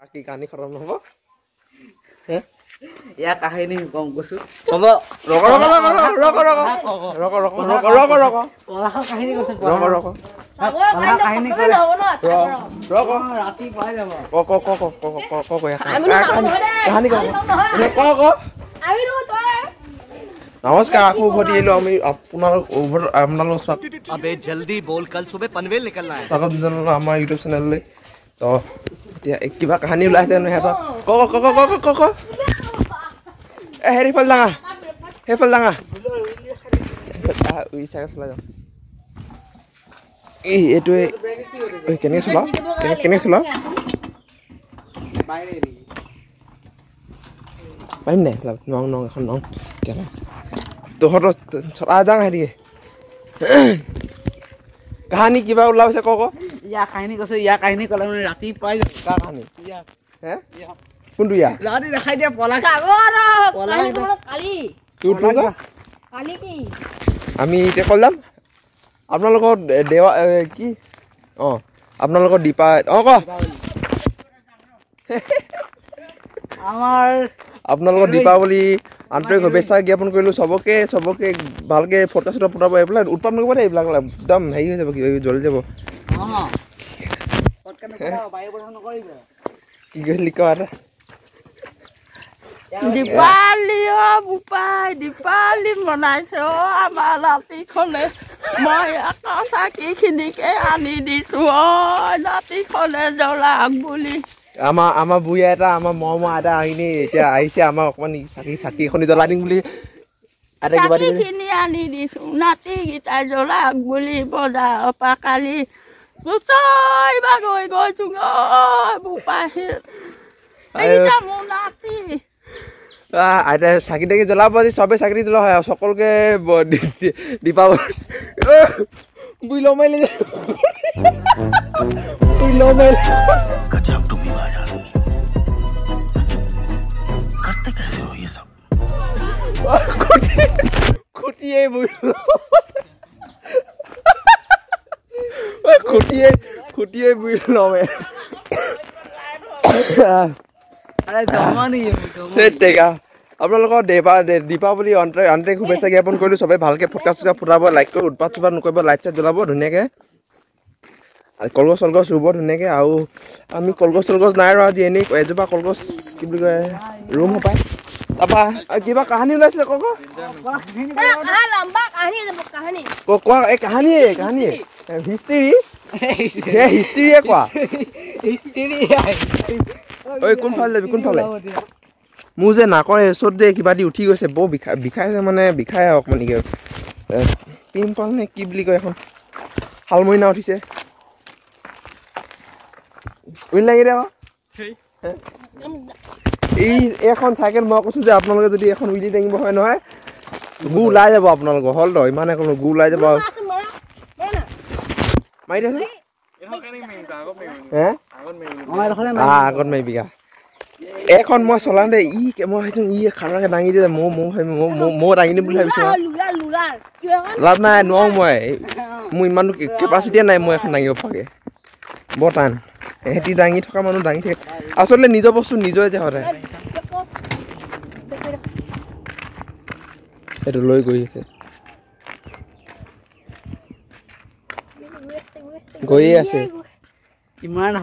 কি কাহানী খতম নহ'ব? ইয়াৰ কাহিনী গম কৈছো। হ'ব, rock rock rock rock rock rock rock rock rock পলাশৰ কাহিনী কৈছো। ৰক ৰক কাহিনী ৰক, ৰাতি পাই যাব। ক ক ক ক ক ক ক ক কাহানী ক ক ক। নমস্কাৰ, আকৌ উভতি আহিলো আমি আপোনালোক আপোনালোক আবে জলদি বল, কাল সুবে পনৱেল নিকলনা হে। স্বাগত জনালো আমাৰ ইউটিউব চেনেললৈ। তো এতিয়া কিবা কাহানী ওলাইছে নহয় সিহঁতৰ, ক ক ক ক ক ক। এ হেৰি ফালে ডাঙা, সেইফালে ডাঙা, উৰি চাগে চলাই যাওঁ। এই এইটোৱে কেনেকৈ চলাওঁ, কেনেকৈ চলাওঁ পাৰিম নাই? নং নং এখন নং কেলা তহঁতৰ চলা যাওঁ। হেৰিয়ে কাহানী কিবা ওলাইছে, ক ক। ইয়াৰ কাহিনী কৈছো, ইয়াৰ কাহিনী ক'লে মানে ৰাতি পাই যাম। কাৰ কাহানী হে? কোনটো ইয়া? ৰাতি দেখাই দিয়া পলাশ। আমি এতিয়া কল যাম আপোনালোকৰ দেৱা কি, অঁ আপোনালোকৰ দীপা, অঁ ক। আমাৰ আপোনালোকৰ দীপাৱলী আন্তৰিক শুভেচ্ছা জ্ঞাপন কৰিলোঁ চবকে। চবকে ভালকৈ ফটকা চটকা ফুটাব, এইবিলাক উৎপাত নকৰিব দেই, এইবিলাক একদম হেৰি হৈ যাব, কিবা কিবি জ্বলি যাব। কি কৈছিলি ক এটা? দীপাৱলী অ বোপাই, দীপাৱলী মনাইছে অ আমাৰ নাতিখনে। মই আকৌ চাকিখিনিকে আনি দিছো অ নাতিখনে জ্বলাক বুলি। আমাৰ বুঢ়ী আইতা, আমাৰ মৰমৰ আইতা আহিনি এতিয়া আহিছে, আমাৰ অকণমান চাকি চাকি এখনি জ্বলাই দিম বুলি আইতা কিবা চাকিখিনি আনি দিছো নাতিকেইটাই জ্বলাক বুলি। বজাৰৰ পৰা কালি গোটেই বাগৰি গৈছো অ বোপাই, এইকেইটা মোৰ নাতি। আইতাই চাকি তাকি জ্বলাব আজি, চবেই চাকি জ্বলোৱা হয় আৰু সকলোকে দীপাৱলী বুই ল মাৰিলে, বুই ল মাৰিলে। गजब टुपीबाज आदमी, करते कैसे हो ये सब? খুটিয়ে বুই খুটিয়ে খুটিয়ে বুই লমে। টেকা আপোনালোকৰ দীপাৱলী আন্তৰিক শুভেচ্ছা জ্ঞাপন কৰিলোঁ। চবেই ভালকৈ ফটকা চটকা ফুটাব, লাইক কৰি উৎপাত চুটপাত নকৰিব, লাইট চাইট জ্বলাব ধুনীয়াকৈ, কলগছ চলগছ ৰুব ধুনীয়াকৈ। আৰু আমি কলগছ চলগছ নাই ৰোৱা আজি, এনেই এজোপা কলগছ কি বুলি কয় ৰুম হপায়। তাৰপৰা কিবা কাহানী ওলাইছিলে, ক ক কোৱা। এই কাহানীয়ে কাহানীয়ে হিষ্ট্ৰী, হিষ্ট্ৰীয়ে কোৱা। ঐ কোনফালে যাবি, কোনফালে? মোৰ যে নাকৰ ওচৰত যে কিবা দি উঠি গৈছে, বৰ বিষাই বিষাইছে, মানে বিষাই অকণমান পিম্পল নে কি বুলি কয় এখন, শালমইনা উঠিছে। উইল লাগি দে এই এইখন চাইকেল। মই কৈছোঁ যে আপোনালোকে যদি এখন উইলি দাঙিব হয় নহয়, গু ওলাই যাব আপোনালোকৰ হ'ল তো, ইমান এখন গু ওলাই যাব। মাৰি দে আগত মাৰিবি। এইখন মই চলাম দেই। ই মই ভাবিছোঁ ই খানাকে দাঙি দিয়ে, ময়ো ময়ো দাঙি দিম বুলি ভাবিছোঁ। লাভ নাই, নোৱাৰোঁ মই, মোৰ ইমানটো কেপাচিটিয়ে নাই মই এখন দাঙিব পৰাকৈ, বৰ টান। সিহঁতি দাঙি থকা মানুহ দাঙি থাকে, আচলতে নিজৰ বস্তু নিজৰে যে সদায়। সেইটো লৈ গৈ আছে, গৈয়ে আছে, ইমান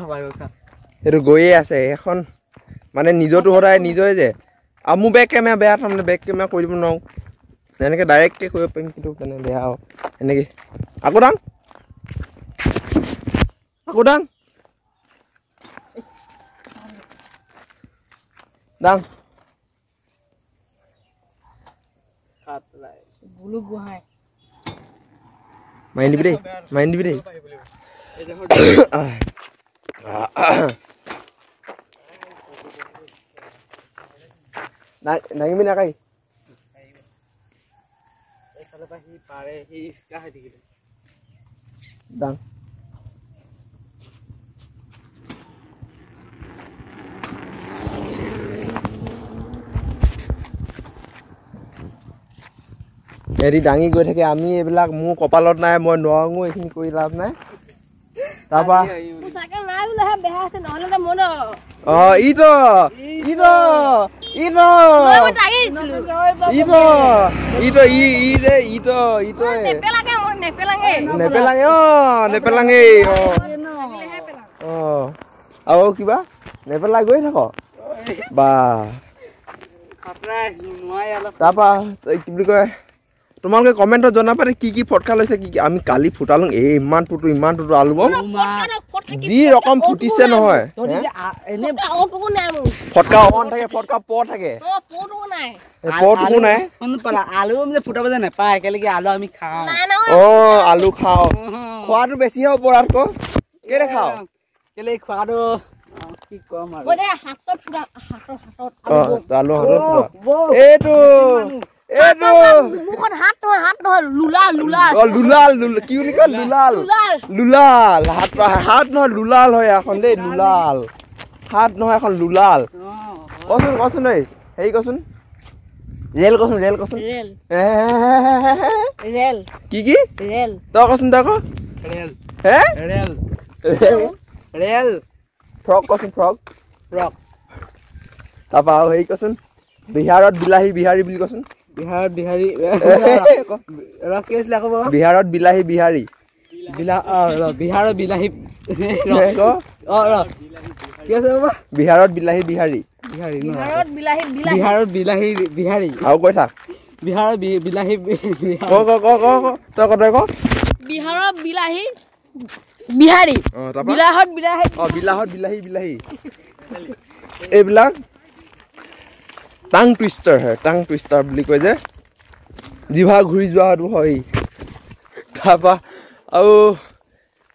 সেইটো গৈয়ে আছে। এখন মানে নিজৰটো সদায় নিজৰে যে। আৰু মোৰ বেক কেমেৰা বেয়া, তাৰমানে বেক কেমেৰা কৰি দিব নোৱাৰোঁ, এনেকৈ ডাইৰেক্টকৈ কৰিব পাৰিম, কিন্তু মানে বেয়া আৰু এনেকৈ। আকৌ দাং, আকৌ দাং দাং। মাৰি দিবি দেই, মাৰি দিবি দেই। দাঙিবি নাকাই দাং। হেৰি দাঙি গৈ থাকে, আমি এইবিলাক মোৰ কপালত নাই, মই নোৱাৰো, এইখিনি কৰি লাভ নাই। তাৰপৰা অ ইটো ইটো ইটো ইটো ইটো ই ই যে ইটো ইটো নেপেলাগে মোৰ নেপেলাগে নেপেলাগে অ নেপেলাগে অ অ আৰু কিবা নেপেলাই গৈ থাক বা তাৰপা কি বুলি কয় তোমালোকে কমেণ্টত জনাবা কি কি ফটকা লৈছে কি আমি কালি ফুটালো এই ইমান ফুটো ইমান ফুটো আলু বম যি ৰকম ফুটিছে নহয় ফটকা অন থাকে ফটকা প থাকে পটোকো নাই আলু ফুটাব যে নাপায় একেলগে আলু আমি খাওঁ অ আলু খাওঁ খোৱাটো বেছি হ'ব পৰাতকৈ কেলে খাওঁ কেলে খোৱাটো কি কম আৰু আলু হাতত এইটো এইটো মুখত হাত নহয় হাত নহয় লুলাল লুলাল অ লুলাল কি বুলি কয় লুলাল লুলাল হাত হাত নহয় লুলাল হয় এখন দেই লুলাল হাত নহয় এখন লুলাল কচোন কচোন ঐ হেৰি কচোন ৰেল কচোন ৰেল কচোন ৰেল ৰেল কি কি ৰেল তই কচোন তই ক ৰেল হে ৰেল ৰেল ফ্ৰক কচোন ফ্ৰক ফ্ৰক তাৰপা আৰু হেৰি কচোন বিহাৰত বিলাহী বিহাৰী বুলি কচোন বিহাৰত বিহাৰী বিহাৰত বিলাহী বিহাৰী বিহাৰত বিলাহী বিহাৰত বিলাহী বিহাৰী বিহাৰত বিলাহী বিহাৰী আৰু কৈ থাক বিহাৰৰ বিলাহী ক ক ক ক তই ক তই ক বিহাৰৰ বিলাহী বিহাৰী বিলাহত বিলাহী অ বিলাহত বিলাহী বিলাহী এইবিলাক টাং টুইষ্টাৰ হয় টাং টুইষ্টাৰ বুলি কয় যে জিভা ঘূৰি যোৱাটো হয় তাৰপৰা আৰু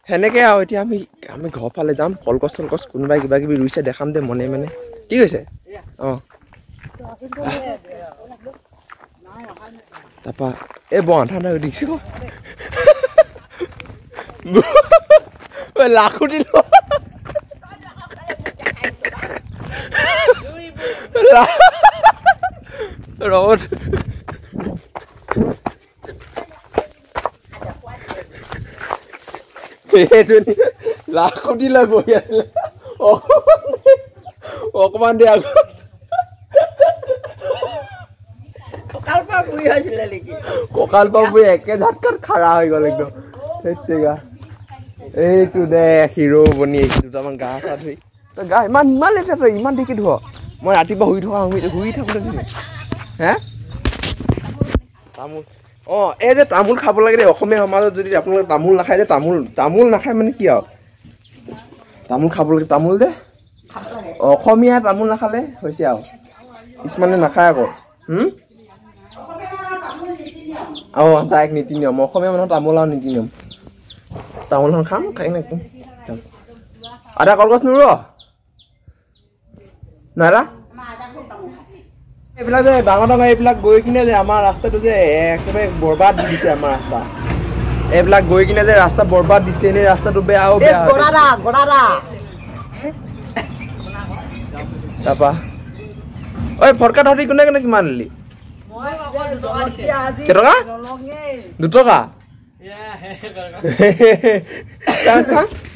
সেনেকৈ আৰু এতিয়া আমি আমি ঘৰ ফালে যাম কলগছ চলগছ কোনোবাই কিবা কিবি ৰুইছে দেখাম দে মনে মানে কি কৈছে অঁ তাৰপৰা এই বৰ আন্ধা আন্ধা দেখিছে ক লাখুটি ৰ'দ এইজনী লাখুটি লৈ বহি আছিলে অকণমান দেৰি আগত কঁকাল পৰা বুঢ়ি একে ঝাটকাত খাৰা হৈ গ'ল একদম ধেৎ এইটো দে হিৰ' বনি আহিছে দুটামান গা চা ধুই তই গা ইমান ইমান লেতেৰা তই ইমান দেৰিকে ধুৱ মই ৰাতিপুৱা শুই থকা শুই থাকোঁতে হে তামোল অ এই যে তামোল খাব লাগে দেই অসমীয়া সমাজত যদি আপোনালোকে তামোল নাখায় যে তামোল তামোল নাখায় মানে কি আৰু তামোল খাব লাগে তামোল যে অসমীয়া তামোল নাখালে হৈছে আৰু কিছুমানে নাখায় আকৌ অ তাইক নীতি নিয়ম অসমীয়া মানুহৰ তামোল আৰু নীতি নিয়ম তামোলখন খাম খাই কিনে একদম আদা কলগছ নোৰোৱ নাইৰা এইবিলাক যে ডাঙৰ ডাঙৰ এইবিলাক গৈ কিনে যে আমাৰ ৰাস্তাটো যে একেবাৰে বৰবাদ দি দিছে আমাৰ ৰাস্তা এইবিলাক গৈ কিনে যে ৰাস্তা বৰবাদ দিছে এনেই ৰাস্তাটো বেয়া আৰু বেয়া তাৰপা ঐ ফটকা তহঁতি কোনে কোনে কিমান দিলি কেইটকা দুটকা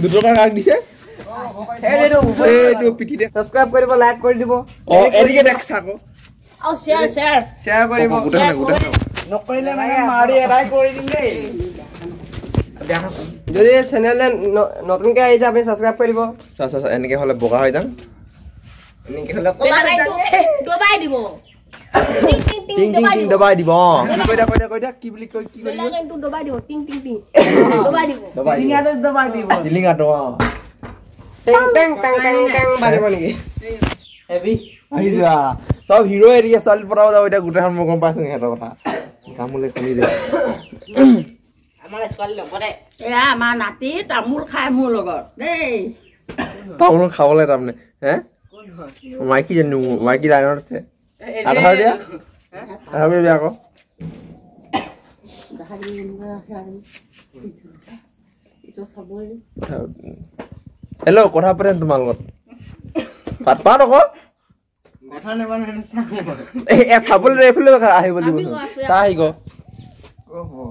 দুটকা কাক দিছে এইটো পিঠিতে ছাবস্ক্ৰাইব কৰিব লাইক কৰি দিব অ এদিকে দেখ চাকো আৰু শ্বেয়াৰ শ্বেয়াৰ শ্বেয়াৰ কৰিব নকৰিলে মানে মাৰি এৰাই কৰি দিম দেই যদি চেনেলে নতুনকৈ আহিছে আপুনি ছাবস্ক্ৰাইব কৰিব চা চা এনেকৈ হ'লে বগা হৈ যাম এনেকৈ হ'লে দবাই দিব টিং টিং টিং টিং দবাই দিব অ কৈ দে কৈ দে কৈ দে কি বুলি কয় কি কৈ দিব দবাই দিব টিং টিং টিং দবাই দিব টিলিঙাটো দবাই দিব টিলিঙাটো অ টেং টেং টেং টেং টেং বাজিব নেকি হেভি আহি যোৱা চব হিৰ' এৰিয়া ছোৱালী পতাব যাব এতিয়া গোটেইখন মই গম পাইছো সিহঁতৰ কথা তামোলে খুলি দে আমাৰ ছোৱালী লগতে এয়া আমাৰ নাতি তামোল খাই মোৰ লগত দেই তামোল খাবলৈ তাৰমানে হে মাইকী জানো মাইকী লাইনত আছে আধা দিয়া আধা দিয়া আকৌ হেল্ল' কথা পাতিম তোমাৰ লগত পাত পাত আকৌ চাবলৈ এইফালে আহিব লাগিব চাহ আহি গ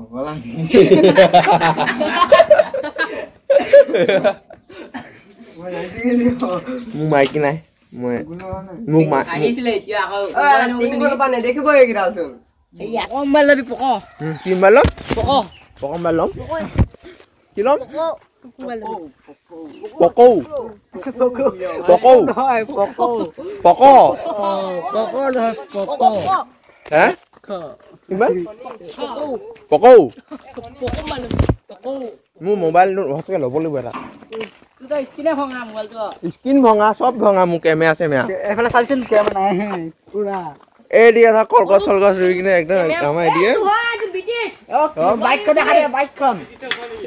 মোৰ মাইকী নাই মই মোক আহিছিলে এতিয়া আকৌ নেদেখিব এইকেইডালচোন। মোবাইল ল'বি পক। কি মোবাইল ল'ম? পক। পক মোবাইল ল'ম। কি ল'ম? পকৌ পকৌ পক পক হে কিমান পকৌ। মোৰ মোবাইল সঁচাকে ল'ব লাগিব এটা। স্ক্ৰীন ভঙা চব ভঙা মোৰ কেমেৰা চেমেৰা। এই দিয়ে কলগছ চলগছ ৰুই কিনে একদম আমাৰ দিয়ে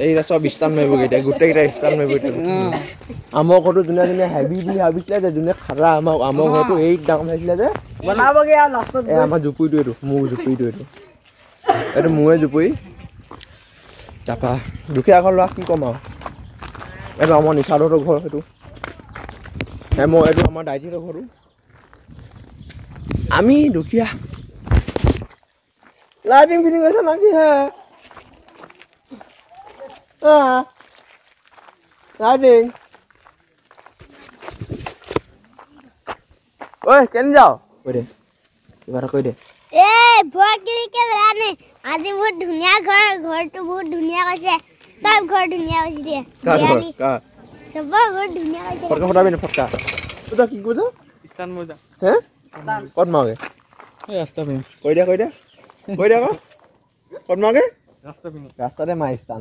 এইকেইটা চব ষ্টান মাৰিব এতিয়া, গোটেইকেইটা ষ্টান মাৰিব এতিয়া। আমৰ ঘৰটো যোনে যোনে হেভি বুলি ভাবিছিলে যে, যোনে খাৰা আমাৰ আমৰ ঘৰটো এই ডাঙৰ ভাবিছিলে যে এই আমাৰ জুপুৰিটো, এইটো মোৰ জুপুৰিটো, এইটো এইটো মোৰে জুপুৰি। তাৰপৰা দুখীয়া ঘৰ ল'ৰা কি ক'ম আৰু। এইটো আমাৰ নিচাদহঁতৰ ঘৰ, সেইটো মই এইটো আমাৰ দাইটিহঁতৰ ঘৰটো। আমি দুখীয়া। লাইটিং ফিটিং হৈছে নাকি হে? লাইটিং ঐ কেনে যাওঁ কৈ দে, কিবা এটা কৈ দে। এই ভয় নে আজি বহুত ধুনীয়া ঘৰ, ঘৰটো বহুত ধুনীয়া কৈছে, চব ঘৰ ধুনীয়া কৈছে দিয়ে, চবৰ ঘৰ ধুনীয়া কৈছে। ফটকা ফটাবি নে ফটকা? তই কি কৈছ? স্থান মজা হে ক'ত মাৰগে? এই ৰাস্তা পিনে। কৈ দিয়া, কৈ দিয়া, কৈ দিয়া, ক'ত মাৰগে? ৰাস্তা পিনে। ৰাস্তাতে মাৰ স্থান,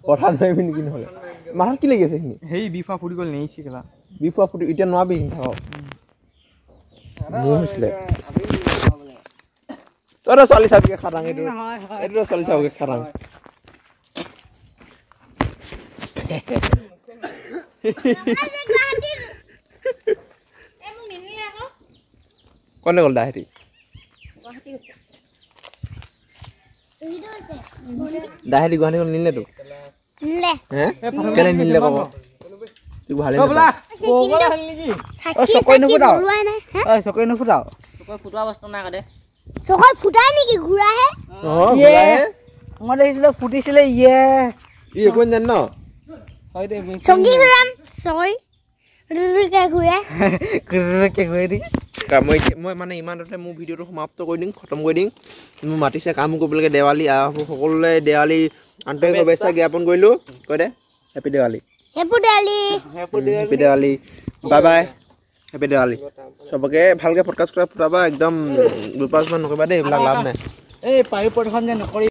পথাৰত মাৰিবি নেকি? নহ'লে মাথাত কি লাগি আছে এইখিনি? সেই বিফা ফুটি গ'ল নেইছি কেলা। বিফা ফুটি এতিয়া নোৱাবি থাকক। মোৰ হৈছিলে তই ছোৱালী চাবিগে খাটাং, এইটো এইটো ছোৱালী চাবগে খাটাং। কোনে গ'ল দাহেতি? দাহেতি গুৱাহাটী গ'ল নিলে তোক? কেলে নিলে ক'ব? তোক ভালে ফুটিছিলে ইয়ে ই একো নাজানে ন? মই মানে ইমানতে মোৰ ভিডিঅ'টো সমাপ্ত কৰি দিম, খতম কৰি দিম। মোক মাতিছে কাম কৰিব লাগে। দেৱালী সকলোৱে দেৱালী আন্তৰিক শুভেচ্ছা জ্ঞাপন কৰিলোঁ। কৈ দে happy Diwali, happy Diwali, bye bye, happy Diwali. চবকে ভালকে ফটকা চটকা ফুটাবা, একদম দুপাঁচমান নকৰিবা দেই, এইবিলাক লাভ নাই। এই পাৰি প্ৰদূষণ যে নকৰি।